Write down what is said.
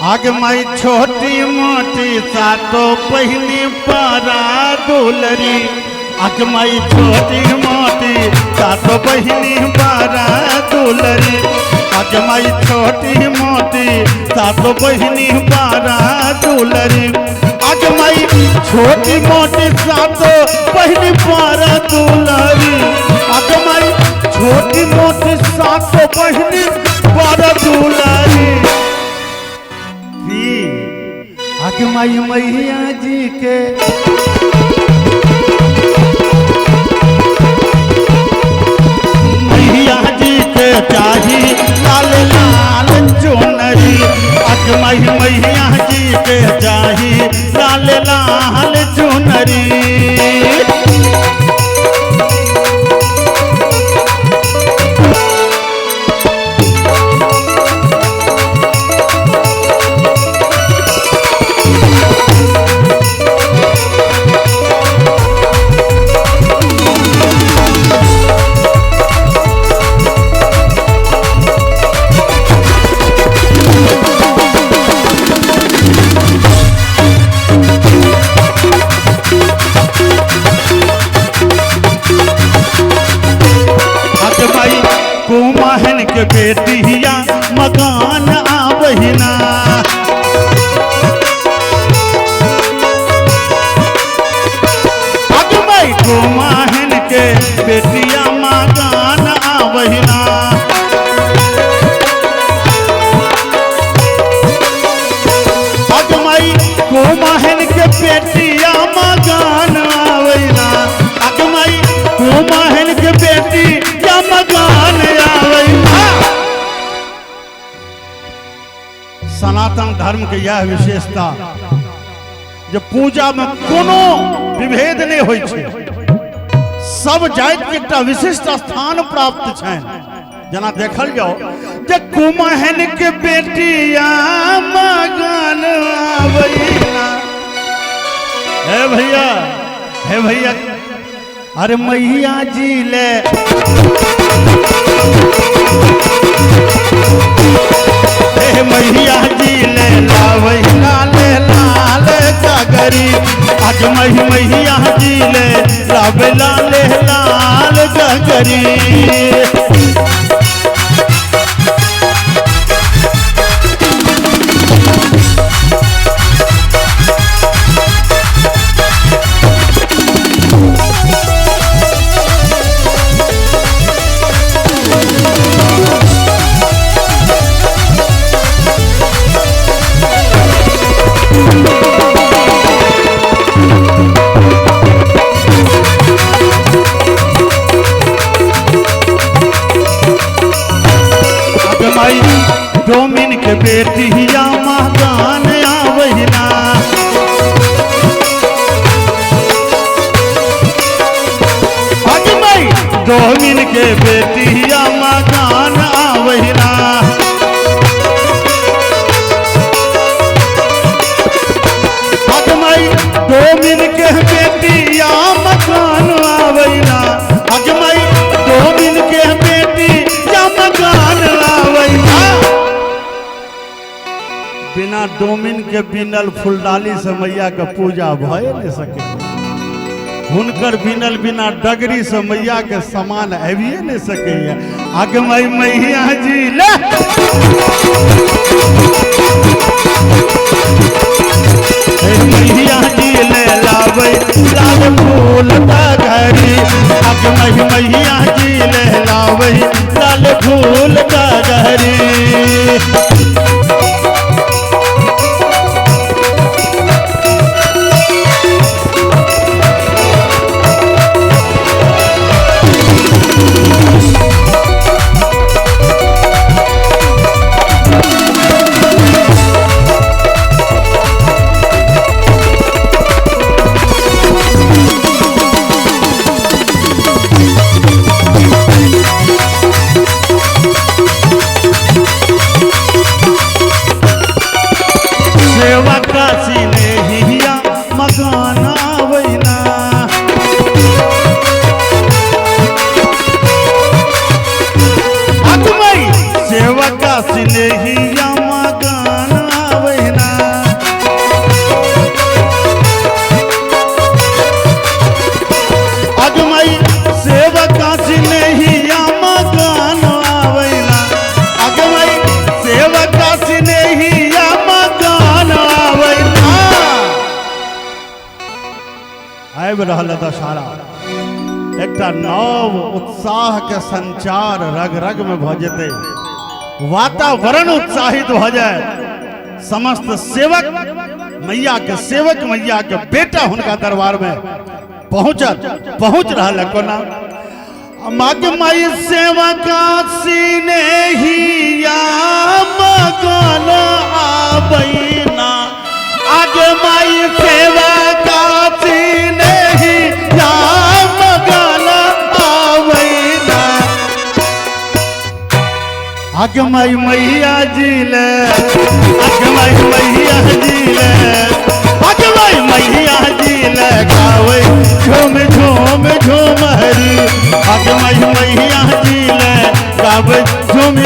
आग माई छोटी मोटी सातो पहिनी पारा दुलरी। आग माई छोटी मोटी सातो बहिनी पारा दुलरी। आग माई छोटी मोटी सातो बहिनी पारा दुलरी। आग माई छोटी मोटी सातो बहिनी पारा दुलरी। आग माई छोटी मोटी सातो बहिनी पारा दुलरी। आग माई मैया जी के मैया जी के चाही लाल लाल चुनरी। आग माई मैया जी के चाही लाल लाल चुनरी। कुमाहन के बेटिया मकान आवहिना। अग माई कुमाहन के बेटिया मकान आवहिना। अग माई कुमाहन के बेटिया मकान आवहिना। अग माई कुमाहन के बेटिया मकान आवहिना। सनातन धर्म के यह विशेषता जो पूजा में कोनो विभेद नहीं होई छै, सब जाति के एकटा विशिष्ट स्थान प्राप्त छै। जना देखल जाओ जे कुमहन के बेटिया मगन आवैना। हे भैया, हे भैया, अरे मैया जी ले हे मैया जी ले लावै लाल लाल गगरी। आज मही मैया जी ले लावै लाल लाल गगरी। डोमिन के बेटिया मकान आवहिना। अग माई डोमिन के बेटिया मकान आवहिना। अग माई डोमिन के बेटिया मकान आवहिना। अग माई डोमिन के बेटिया मकान आवहिना। बिना डोमिन के बिनल फुलडाली से मैया के पूजा भए नहीं सके। हुनकर बिनल बिना डगरी से मैया के समान आबिए नहीं सके। आग माई मैया जी ले मैया जी ले लावै लाल फूल गगरी। आग माई मैया जी ले लावै लाल फूल गगरी। आबि रहल है दशहरा, एकटा नव उत्साह के संचार रग रग में भऽ जेतै, वातावरण उत्साहित भऽ जाए, समस्त सेवक मैया के सेवक मैया के बेटा हुनका दरबार में पहुंचत पहुंच रहल है। कोना मग मई सेवका सीने ही मगन आबैना, आग मई सेवका सीने ही मगन आबैना, आग मई मैया जी ले, आग मई मैया जी ले, आग मई मैया जी ले गावे झूम झूम झूम हरी, आग मई मैया जी ले गावे झूम